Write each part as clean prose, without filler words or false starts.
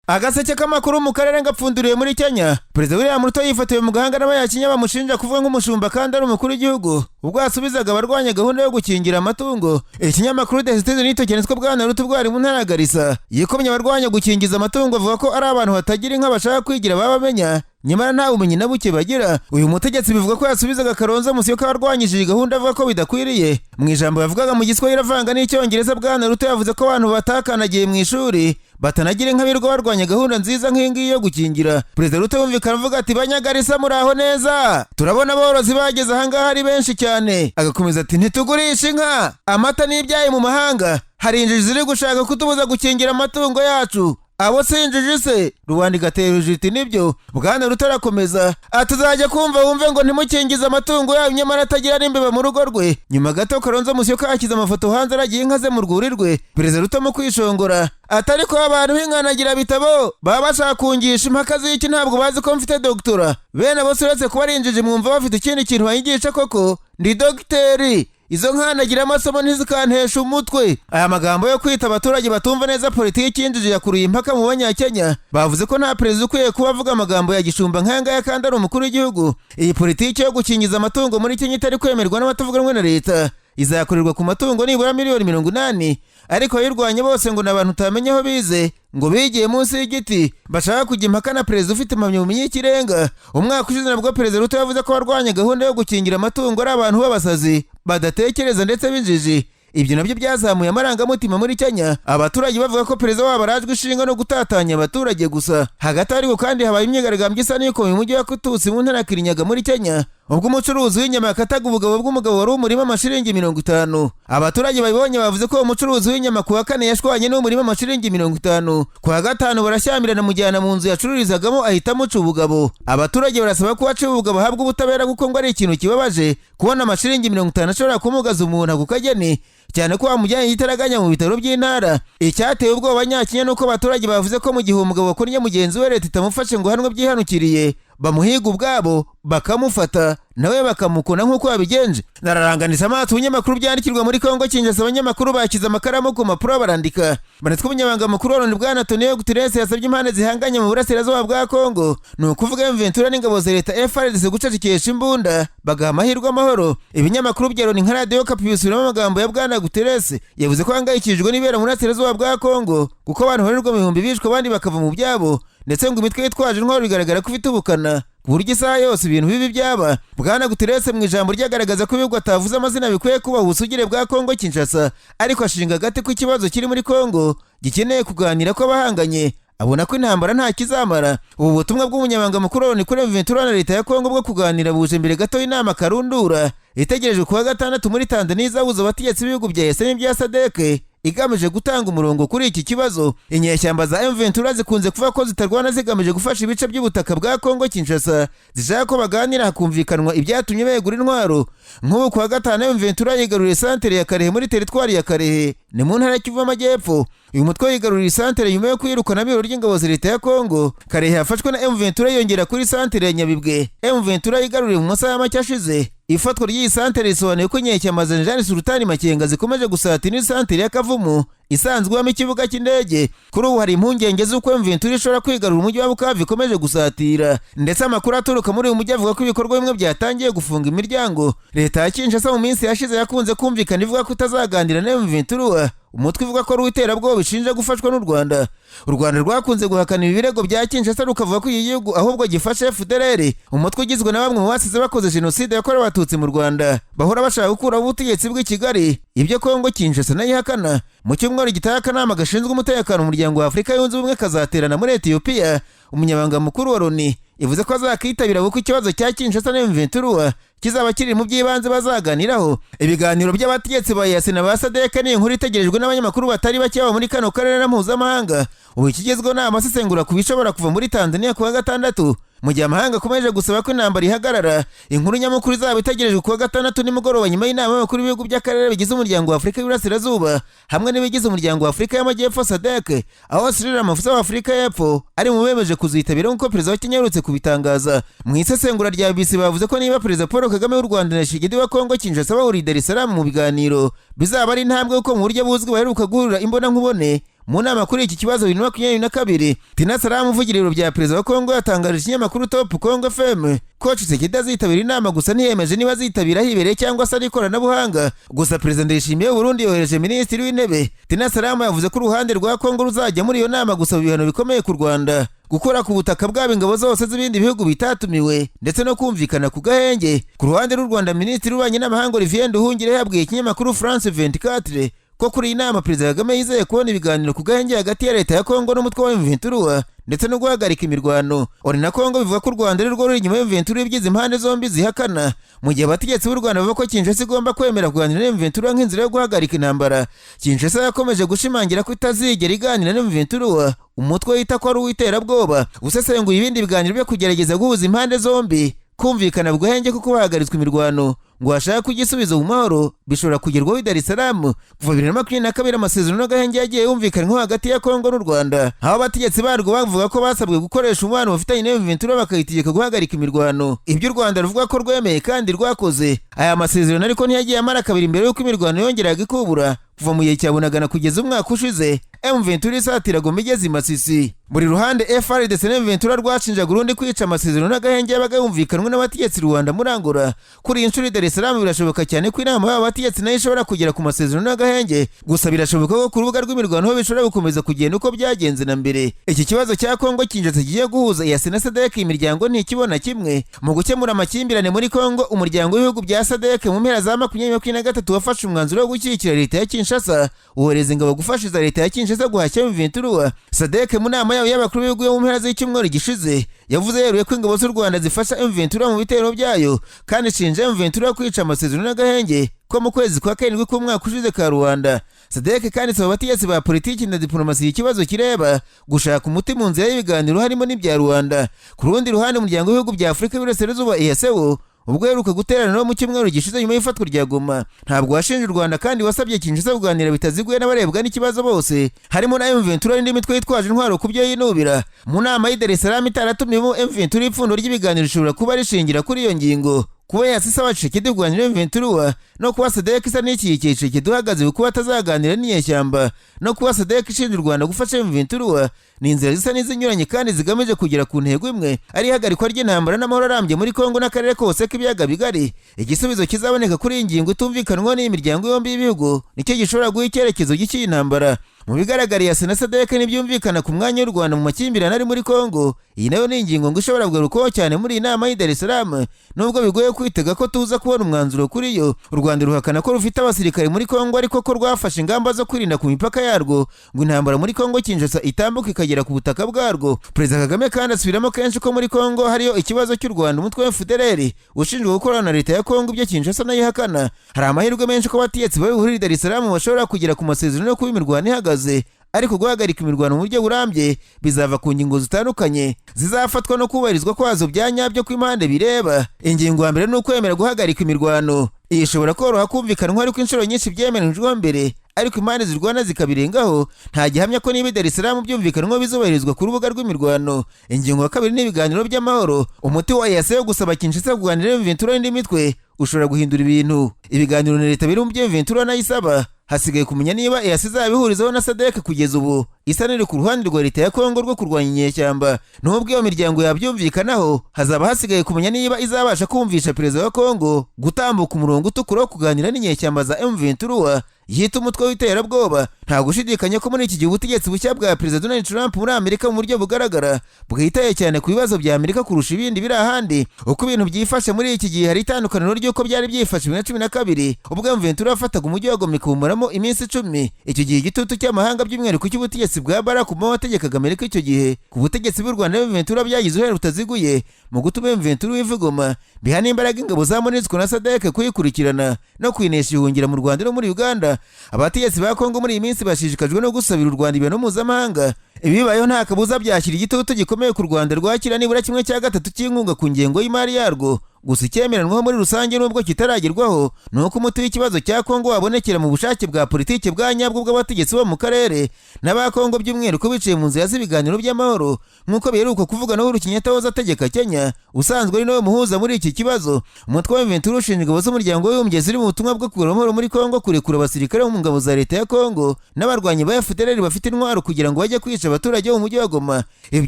Agaseke k'amakuru mu karere ngapfunduriye muri Kenya. Perezida William Ruto yifatiwe mu gahanga n'Abanyakenya bamushinja kuvuga nk'umushumba kandi ari umukuru w'igihugu, ubwo yasubizaga abarwanya gahunda yo gukingira amatungo. Ikinyamakuru The Citizen cyanditse ko Bwana Ruto ubwo ari mu ntara ya Garissa yikomye abarwanya gukingiza amatungo, avuga ko ari abantu batagira inka bashaka kwigira baba bamenya, nyamara nta bumenyi na buke bagira. Uyu mutegetsi bivuga ko yasubizaga Kalonzo Musyoka warwanyije iyi gahunda, avuga ko bidakwiriye. Mu ijambo yavugaga mu Giswahili avanga n'Icyongereza, Bwana Ruto yavuze ko abantu batakanagiye mu ishuri, batanagira inka, birirwa barwanya gahunda nziza nk'iyi ngiyi yo gukingira. Perezida Ruto yumvikana avuga ati: "Banyagarisa, muri aho neza? Turabona aborozi bageze ahangaha ari benshi cyane." Agakomeza ati: "Ntitugurisha inka, amata n'ibyayi mu mahanga. Hari injiji ziri gushaka kutubuza gukingira amatungo yacu. Abo si injiji se?" Rubanda igatera iti: "Nibyo." Bwana Ruto arakomeza ati: "Uzajya kumva wumve ngo ntimukingize amatungo yayo, nyamara atagira n'imbeba mu rugo rwe." Nyuma gato Kalonzo Musyoka ashyize amafoto hanze aragiye inka ze mu rwuri rwe. Perezida Ruto mu kwishongora atari ko abantu b'inkanagira bitabo baba bashaka kungisha impaka z'iki? Ntabwo bazi ko mfite doctorat? Bene abo uretse kuba ari injiji, mwumva bafite ikindi kintu banyigisha koko? Ndi dogiteri, izo nkanagira amasomo ntizikantesha umutwe. Aya magambo yo kwita abaturage batumva neza politiki y'injiji yakuruye impaka mu Banyakenya. Bavuze ko nta perezida ukwiye kuba avuga amagambo ya gishumba nk'aya ngaya kandi ari umukuru w'igihugu. Iyi politiki yo gukingiza amatungo muri Kenya itari kwemerwa n'abatavuga rumwe na leta izakorerwa ku matungo nibura miliyoni 80, ariko abayirwanya bose ngo ni abantu utamenya aho bize, ngo bigiye munsi y'igiti, bashaka kujya impaka na perezida ufite impamyabumenyi y'ikirenga. Umwaka ushize nabwo Perezida Ruto yavuze ko abarwanya gahunda yo gukingira amatungo ari abantu b'abasazi, badatekereza ndetse b'injiji. Ibyo nabyo byazamuye amarangamutima muri Kenya, abaturage bavuga ko perezida wabo arajwe ishinga no gutatanya abaturage gusa. Hagati ariko kandi habaye imyigaragambyo isa n'ikomeye mu mujyi wa Kutusi mu ntara ya Kirinyaga muri Kenya, ubwo umucuruzi w'inyama yakataga ubugabo bw'umugabo wari umurima amashiringi 50. Abaturage babibonye bavuze ko uwo mucuruzi w'inyama ku wa kane yashwanye n'umurima amashiringi 50, ku wa gatanu barashyamirana, amujyana mu nzu yacururizagamo, ahita amuca ubugabo. Abaturage barasaba ko uwaciwe ubugabo ahabwa ubutabera, kuko ngo ari ikintu kibabaje kubona amashiringi 50 ashobora kumugaza umuntu ako kageni, cyane ko bamujyanye igitaraganya mu bitaro by'intara. Icyateye ubwoba Abanyakenya ni uko abaturage bavuze ko mu gihe umugabo wakunnye mugenzi we, leta itamufashe ngo ahanwe byihanukiriye, bamuhiga ubwabo bakamufata, nawe bakamukuna nk'uko yabigenje. Nararanganisa amaso ibinyamakuru byandikirwa muri Kongo Kinshasa. Abanyamakuru bashyize amakaramu ku mpapuro barandika, banditswe. Umunyamabanga mukuru wa Loni, Bwana Antonio Guterres, yasabye impande zihanganye mu burasirazuba bwa Kongo, ni ukuvuga M23 n'ingabo za leta FARDC, gucecekesha imbunda bagaha amahirwe amahoro. Ibinyamakuru bya Loni nka Radiyo Okapi bisubiramo amagambo ya Bwana Guterres. Yavuze ko ahangayikishijwe n'ibera mu burasirazuba bwa Kongo, kuko abantu babarirwa mu bihumbi bishwe, abandi bakava mu byabo, ndetse ngo imitwe yitwaje intwaro bigaragara ko ifite ubukana ku buryo isaha yose ibintu bibi byaba. Bwana Guterres mu ijambo rye agaragaza ko ibihugu atavuze amazina bikwiye kubaha ubusugire bwa Kongo Kinshasa, ariko ashinga agati ko ikibazo kiri muri Kongo gikeneye kuganira kw'abahanganye, abona ko intambara nta kizamara. Ubu butumwa bw'umunyamabanga mukuru wa Loni kuri M23 na leta ya Kongo bwo kuganira buje mbere gato y'inama karundura itegerejwe kuwa gatandatu muri Tanzania, izahuza abategetsi b'ibihugu bya EAC n'ibya SADC, igamije gutanga umurongo kuri iki kibazo. Inyeshyamba za M23 zikunze kuvuga ko zitarwana zigamije gufasha ibice by'ubutaka bwa Kongo Kinshasa, zishaka ko baganira hakumvikanwa ibyatumye begura intwaro. Nk'ubu kuwa gatanu M23 yigaruriye santere ya Karehe muri teritwari ya Karehe, ni mu ntara ya Kivu y'Amajyepfo. Uyu mutwe wigaruriye santere nyuma yo kwirukana biro ry'ingabo za leta ya Kongo. Karehe yafashwe na M23 yongera kuri santere ya Nyabibwe M23 yigaruriye mu masaha make ashize. Ifatwa ry'iyi santere risobanuye ko inyeshyamba za Jean Sultani Makenga zikomeje gusatira isantere ya Kavumu isanzwe ibamo ikibuga cy'indege. Kuri ubu hari impungenge z'uko M23 ishobora kwigarura umujyi wa Bukavu ikomeje gusatira, ndetse amakuru aturuka muri uyu mujyi avuga ko ibikorwa bimwe byatangiye gufunga imiryango. Leta ya Kinshasa mu minsi yashize yakunze kumvikana ivuga ko itazaganira na M23, umutwe ivuga ko ari uw'iterabwoba bishinja gufashwa n'u Rwanda. U Rwanda rwakunze guhakana ibi birego bya Kinshasa, rukavuga ko iki gihugu ahubwo gifashe FDLR, umutwe ugizwe na bamwe mu basize bakoze jenoside yakorewe Abatutsi mu Rwanda, bahora bashaka gukuraho ubutegetsi bw'i Kigali, ibyo Kongo Kinshasa nayo ihakana. Mu cyumweru gitaha akanama gashinzwe umutekano mu Muryango wa Afurika Yunze Ubumwe kazaterana muri Etiyopiya. Umunyamabanga mukuru wa Loni ivuze ko azakitabira, kuko ikibazo cya Kinshasa na M23 kizaba kiri mu by'ibanze bazaganiraho. Ibiganiro by'abategetsi ba EAC na ba SADC ni inkuru itegerejwe n'abanyamakuru batari bake baba muri kano karere na mpuzamahanga. Ubu ikigezweho ni amasesengura ku bishobora kuva muri Tanzania ku wa gatandatu, mu gihe amahanga akomeje gusaba ko intambara ihagarara. Inkuru nyamukuru izaba itegerejwe ku wa gatandatu nimugoroba, nyuma y'inama y'abakuru b'ibihugu by'akarere bigize Umuryango wa Afurika y'Iburasirazuba hamwe n'ibigize Umuryango wa Afurika y'Amajyepfo, SADC, aho Cyril Ramaphosa wa Afurika y'Epfo ari mu bemeje kuzitabira, nk'uko perezida wa Kenya aherutse kubitangaza. Mu isesengura rya BBC bavuze ko niba Perezida Paul Kagame w'u Rwanda na Tshisekedi wa Kongo Kinshasa bahuriye i Dar es Salaam mu biganiro, bizaba ari intambwe, kuko mu buryo buzwi baheruka guhurira imbonankubone Mu nama kuri iki kibazo 2022, Tina Salama, uvugira ibiro bya perezida wa Kongo, yatangarije ikinyamakuru Top Congo FM ko Tshisekedi azitabira inama, gusa ntiyemeje niba azitabira hibereye cyangwa se ari ikoranabuhanga. Gusa Perezida Ndayishimiye Burundi yohereje Minisitiri w'Intebe. Tina Salama yavuze ko uruhande rwa Kongo ruzajya muri iyo nama gusaba ibihano bikomeye ku Rwanda, gukora ku butaka bwabo ingabo zose z'ibindi bihugu bitatumiwe, ndetse no kumvikana ku gahenge. Ku ruhande rw'u Rwanda, Minisitiri w'Ububanyi n'Amahanga Olivier Nduhungirehe yabwiye ikinyamakuru France 24 ko kuri iyi nama Perezida Kagame yizeye kubona ibiganiro ku gahenge hagati ya leta ya Kongo n'umutwe wa M23, ndetse no guhagarika imirwano. ONU na Kongo bivuga ko u Rwanda ari rwo ruri inyuma ya M23, ibyiza impande zombi zihakana, mu gihe abategetsi b'u Rwanda bavuga ko Kinshasa igomba kwemera kuganira na M23 nk'inzira yo guhagarika intambara. Kinshasa yakomeje gushimangira ko itazigera iganira na M23, umutwe wita ko ari uw'iterabwoba. Usesenguye ibindi biganiro byo kugerageza guhuza impande zombi kumvikana bwahenge kuko bahagaritswe imirwano ngo hashake igisubizo mu mahoro bishobora kugerwaho i Dar es Salaam. Kuva 2022, amasezerano n'agahenge yagiye yumvikanwaho hagati ya Kongo n'u Rwanda, aho abategetsi barwo bavuga ko basabwe gukoresha umubano bafitanye na M23 bakayitegeka guhagarika imirwano, ibyo u Rwanda ruvuga ko rwemeye kandi rwakoze. Aya masezerano ariko ntiyagiye amara kabiri mbere y'uko imirwano yongeraga ikubura kuva mu gihe cya Bunagana kugeza umwaka ushize M23 isatira Goma igeze i Masisi. Buri ruhande, FARDC na M23, rwashinjaga urundi kwica amasezerano n'agahenge yabaga yumvikanwe n'abategetsi Rwanda muri Angola. Kuri iyi nshuro i Dar es Salaam birashoboka cyane ko inama y'aba bategetsi nayo ishobora kugera ku masezerano n'agahenge, gusa birashoboka ko ku rubuga rw'imirwano ho bishobora gukomeza kugenda uko byagenze na mbere. Iki kibazo cya Kongo Kinshasa kigiye guhuza EAC na SADC, imiryango ntikibona kimwe mu gukemura amakimbirane muri Kongo. Umuryango w'ibihugu bya SADC mu mpera za 2023 wafashe umwanzuro wo gushyigikira leta ya Kinshasa, wohereza ingabo gufashiza leta ya Kinshasa guhashya M23. SADC mu nama yabo y'abakuru b'ibihugu yo mu mpera z'icyumweru gishize yavuze yeruye ko ingabo z'u Rwanda zifasha M23 mu bitero byayo, kandi ishinja M23 kwica amasezerano n'agahenge ko mu kwezi kwa karindwi k'umwaka ushize ka Rwanda. SADC kandi isaba abategetsi ba politiki na diplomasi ikibazo kireba gushaka umuti mu nzira y'ibiganiro, harimo n'ibya Rwanda. Ku rundi ruhande, umuryango w'ibihugu bya Afurika y'Iburasirazuba EAC wo ubwo uheruka guterana no mu cyumweru gishize nyuma y'ifatwa rya Goma, ntabwo washinje u Rwanda, kandi wasabye Kinshasa kuganira bitaziguye n'abarebwa n'ikibazo bose, harimo na M23 n'indi mitwe yitwaje intwaro ku byo yinubira. Mu nama y'i Dar es Salaam itaratumiwemo M23, ipfundo ry'ibiganiro rishobora kuba rishingira kuri iyo ngingo. Kuba EAC isaba Tshisekedi kuganira na M23, no kuba SADC isa n'ishyigikiye Tshisekedi uhagaze kuba atazaganira n'inyeshyamba, no kuba SADC ishinja u Rwanda gufasha M23, ni inzira zisa n'izinyuranye kandi zigamije kugera ku ntego imwe, ari ihagarikwa ry'intambara n'amahoro arambye muri Kongo n'akarere kose k'ibiyaga bigari. Igisubizo kizaboneka kuri iyi ngingo itumvikanwaho n'iyi miryango yombi y'ibihugu nicyo gishobora guha icyerekezo cy'iyi ntambara. Mu bigaragara, EAC na SADC ntibyumvikana ku mwanya w'u Rwanda mu makimbirane ari muri Kongo. Iyi nayo ni ingingo ngo ishobora kugarukwaho cyane muri iyi nama y'i Dar es Salaam, nubwo bigoye kwitega ko tuza kubona umwanzuro kuri yo. U Rwanda ruhakana ko rufite abasirikare muri Kongo, ariko ko rwafashe ingamba zo kwirinda ku mipaka yarwo ngo intambara muri Kongo Kinshasa itambuka ikagera ku butaka bwarwo. Perezida Kagame kandi asubiramo kenshi ko muri Kongo hariyo ikibazo cy'u Rwanda, umutwe wa FDLR ushinzwe gukorana na leta ya Kongo, ibyo Kinshasa nayo ihakana. Hari amahirwe menshi ko abategetsi bari i Dar es Salaam bashobora kugera ku masezerano yo kuba imirwano ihagaze, ariko guhagarika imirwano mu buryo burambye bizava ku ngingo zitandukanye zizafatwa no kubahirizwa kwazo bya nyabyo kw'impande bireba. Ingingo ya mbere ni ukwemera guhagarika imirwano. Iyi ishobora koroha kumvikanwa, ariko inshuro nyinshi byemeranyijweho mbere, ariko impande zirwana zikabirengaho. Nta gihamya ko niba i Dar es Salaam byumvikanwa bizubahirizwa ku rubuga rw'imirwano. Ingingo ya kabiri ni ibiganiro by'amahoro. Umuti wa EAC wo gusaba Kinshasa kuganira na M23 n'indi mitwe ushobora guhindura ibintu. Ibiganiro na leta biri mu byo M23 nayo isaba. Hasigaye kumenya niba EAC izabihurizaho na SADC, kugeza ubu isa n'iri ku ruhande rwa leta ya Kongo rwo kurwanya inyeshyamba. Nubwo iyo miryango yabyumvikanaho, hazaba hasigaye kumenya niba izabasha kumvisha perezida wa Kongo gutambuka umurongo utukura wo kuganira n'inyeshyamba za M23 yita umutwe w'iterabwoba. Nta gushidikanya ko muri iki gihe ubutegetsi bushya bwa Perezida Donald Trump muri Amerika mu buryo bugaragara bwitaye cyane ku bibazo bya Amerika kurusha ibindi biri ahandi. Uko ibintu byifashe muri iki gihe, hari itandukaniro ry'uko byari byifashe 2012 ubwo M23 yafataga umujyi wa Goma ikawumaramo iminsi 10. Icyo gihe igitutu cy'amahanga, by'umwihariko cy'ubutegetsi bwa Barack Obama wategekaga Amerika icyo gihe, ku butegetsi bw'u Rwanda M23 byagize uruhare rutaziguye mu gutuma M23 iva i Goma, biha n'imbaraga ingabo za MONUSCO na SADC kuyikurikirana no kuyinesha ihungira mu Rwanda no muri Uganda. Abategetsi ba Kongo muri iyi minsi bashishikajwe no gusabira u Rwanda ibihano mpuzamahanga. Ibibayeho nta kabuza byashyira igitutu gikomeye ku Rwanda rwakira nibura 1/3 cy'inkunga ku ngengo y'imari yarwo. Gusa icyemeranwaho muri rusange, nubwo kitaragerwaho, ni uko umuti w'ikibazo cya Kongo wabonekera mu bushake bwa politiki bwa nyabwo bw'abategetsi bo mu karere n'aba Kongo, by'umwihariko biciye mu nzira z'ibiganiro by'amahoro, nk'uko biheruka kuvuga na Uhuru Kenyatta wahoze ategeka Kenya, usanzwe ari nawe muhuza muri iki kibazo. Umutwe wa M23 ushinzwe ingabo z'umuryango w'abibumbye ziri mu butumwa bwo kugarura amahoro muri Kongo kurekura abasirikare bo mu ngabo za leta ya Kongo n'abarwanyi ba FDLR bafite intwaro kugira ngo bajye kwica abaturage bo mu mujyi wa Goma. Ibi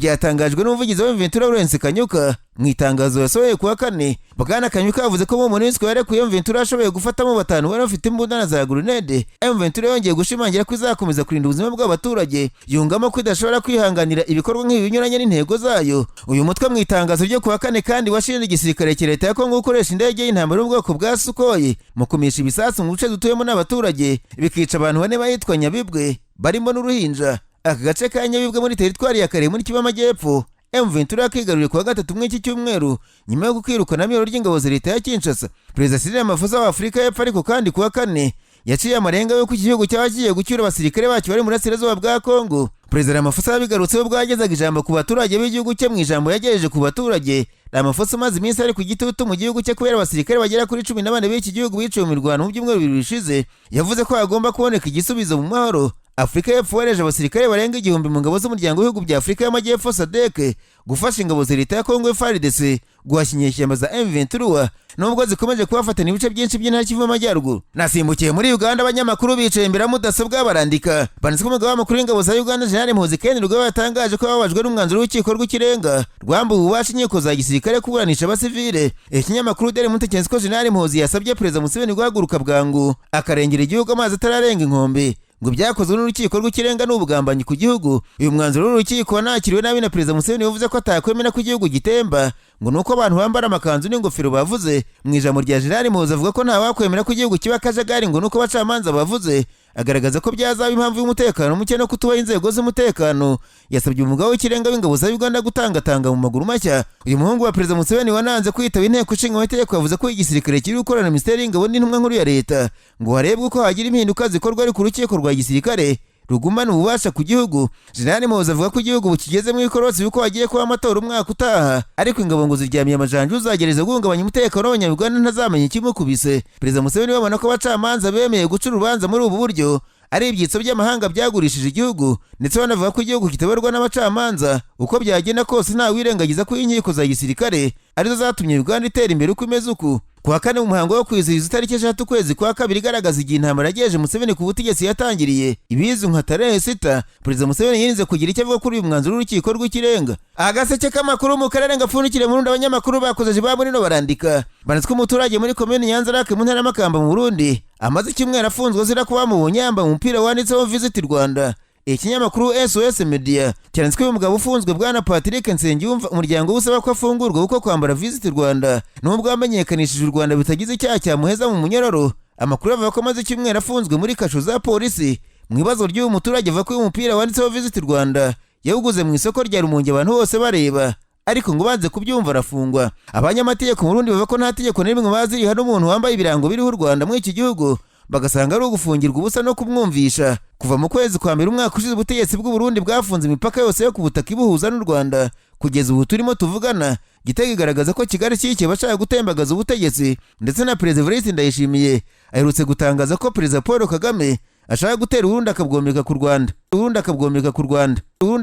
byatangajwe n'umuvugizi wa M23, Lawrence Kanyuka, mu itangazo yasohoye kuwa kane. Bwana Kanyuka yavuze ko mu MONUSCO yarekuye M23 ashoboye gufatamo batanu bari bafite imbunda na za grenade. M23 yongeye gushimangira ko izakomeza kurinda ubuzima bw'abaturage, yungamo ko idashobora kwihanganira ibikorwa nk'ibi binyuranye n'intego zayo. Uyu mutwe mu itangazo ryo kuwa kane kandi washinje igisirikare cya leta ya Kongo gukoresha indege y'intambara y'ubwoko bwa Sukhoi mu kumisha ibisasu mu bice dutuyemo n'abaturage, bikica abantu bane bahitwa Nyabibwe barimo n'uruhinja. Aka gace ka Nyabibwe muri teritwari ya Kare muri Kivu Amajyepfo, M23 yakigaruriye kuwa gatatu mw'iki cyumweru nyuma yo kwirukana imyororo ry'ingabo za leta ya Kinshasa. Perezida Cyril Ramaphosa wa Afurika y'Epfo ariko kandi kuwa kane yaciye amarenga y'uko iki gihugu cyaba kigiye gucyura abasirikare bacyo bari mu burasirazuba bwa Kongo. Perezida Ramaphosa yabigarutseho ubwo yagezaga ijambo ku baturage b'igihugu cye. Mu ijambo yagejeje ku baturage, Ramaphosa umaze iminsi ari ku gitutu mu gihugu cye kubera abasirikare bagera kuri 14 b'iki gihugu biciwe mu mirwano mu byumweru 2 bishize, yavuze ko hagomba kuboneka igisubizo mu mahoro. Afurika y'Epfo yohereje abasirikare barenga 1000 mu ngabo z'umuryango w'ibihugu bya Afurika y'Amajyepfo SADC gufasha ingabo za leta ya Kongo FARDC guhashya inyeshyamba za M23, nubwo zikomeje kubafatana ibice byinshi by'intara Kivu Amajyaruguru. Nasimbukiye muri Uganda, abanyamakuru bicaye imbere ya mudasobwa barandika, banditse ko umugaba mukuru w'ingabo za Uganda, General Muhoozi Kainerugaba, yatangaje ko bababajwe n'umwanzuro w'urukiko rw'ikirenga rwambuwe ububasha inkiko za gisirikare kuburanisha abasivile. Ikinyamakuru Daily Monitor ko General Muhoozi yasabye Perezida Museveni guhaguruka bwangu akarengera igihugu amazi atararenga inkombe, ngo byakozwe n'urukiko rw'ikirenga n'ubugambanyi ku gihugu. Uyu mwanzuro w'urukiko wanakiriwe nabi na Perezida Museveni, wavuze ko atakwemera ko igihugu gitemba ngo nuko abantu bambara amakanzu n'ingofero bavuze. Mu ijambo rya General Muhoozi avuga ko ntawakwemera ko igihugu kiba akajagari ngo nuko abacamanza bavuze, agaragaza ko byazaba impamvu y'umutekano muke no kutubaha inzego z'umutekano. Yasabye umugaba w'ikirenga w'ingabo za Uganda gutangatanga mu maguru mashya. Uyu muhungu wa Perezida Museveni wananze kwitaba inteko ishinga amategeko yavuze ko igisirikare kiri gukorana na Minisiteri y'Ingabo n'intumwa nkuru ya leta ngo harebwe uko hagira impinduka zikorwa, ariko urukiko rwa gisirikare rugumana ububasha ku gihugu. General Muhoozi avuga ko igihugu kigeze mu ikorosi kuko hagiye kuba amatora umwaka utaha, ariko ingabo ngo ziryamiye amajanja, uzagereza guhungabanya umutekano w'abanyarwanda ntazamenya ikimukubise. Perezida Museveni babona ko abacamanza bemeye guca urubanza muri ubu buryo ari ibyitso by'amahanga byagurishije igihugu, ndetse banavuga ko igihugu kitabarwa n'abacamanza. Uko byagenda kose, nta wirengagiza ko inkiko za gisirikare arizo zatumye Uganda itera imbere uko imeze uku. Kuwa kane, mu muhango wo kwizihiza itariki 3 ukwezi kwa kabiri igaragaza igihe intambara yagejeje Museveni ku butegetsi yatangiriye, ibizwi nka tarehe sita, Perezida Museveni yirinze kugira icyo avuga kuri uyu mwanzuro w'urukiko rw'ikirenga. Agaseke k'amakuru mu karere gapfundikire mu Burundi, abanyamakuru bakoze ba muri no barandika, banditswe umuturage muri komini Nyanza-Lac mu ntara y'Amakamba mu Burundi amaze icyumweru afunzwe azira kuba mu bunyamba mu mupira wanditseho Visit Rwanda. Ikinyamakuru SOS Media cyanditswe umugabo ufunzwe, bwana Patrick Nsengiyumva, umuryango usaba ko afungurwa kuko kwambara Visit Rwanda nubwo wamenyekanishije u Rwanda bitagize icyaha cyamuheza mu munyororo. Amakuru avuga ko amaze icyumweru afunzwe muri kasho za polisi. Mu ibibazo ry'uyu muturage avuga ko uyu mupira wanditseho Visit Rwanda yawuguze mu isoko rya Rumonge abantu bose bareba, ariko ngo banze kubyumva arafungwa. Abanyamategeko mu Burundi bavuga ko nta tegeko na rimwe bazi rihana umuntu wambaye ibirango biriho u Rwanda muri iki gihugu, bagasanga ari ugufungirwa ubusa no kumwumvisha. Kuva mu kwezi kwa mbere umwaka ushize, ubutegetsi bw'u Burundi bwafunze imipaka yose yo ku butaka ibuhuza n'u Rwanda. Kugeza ubu turimo tuvugana, Gitega igaragaza ko Kigali ishyigikiye abashaka gutembagaza ubutegetsi, ndetse na Perezida Evariste Ndayishimiye aherutse gutangaza ko Perezida Paul Kagame ashaka gutera Uburundi akabwomeka ku Rwanda, Uburundi akabwomeka ku Rwanda, Uburundi.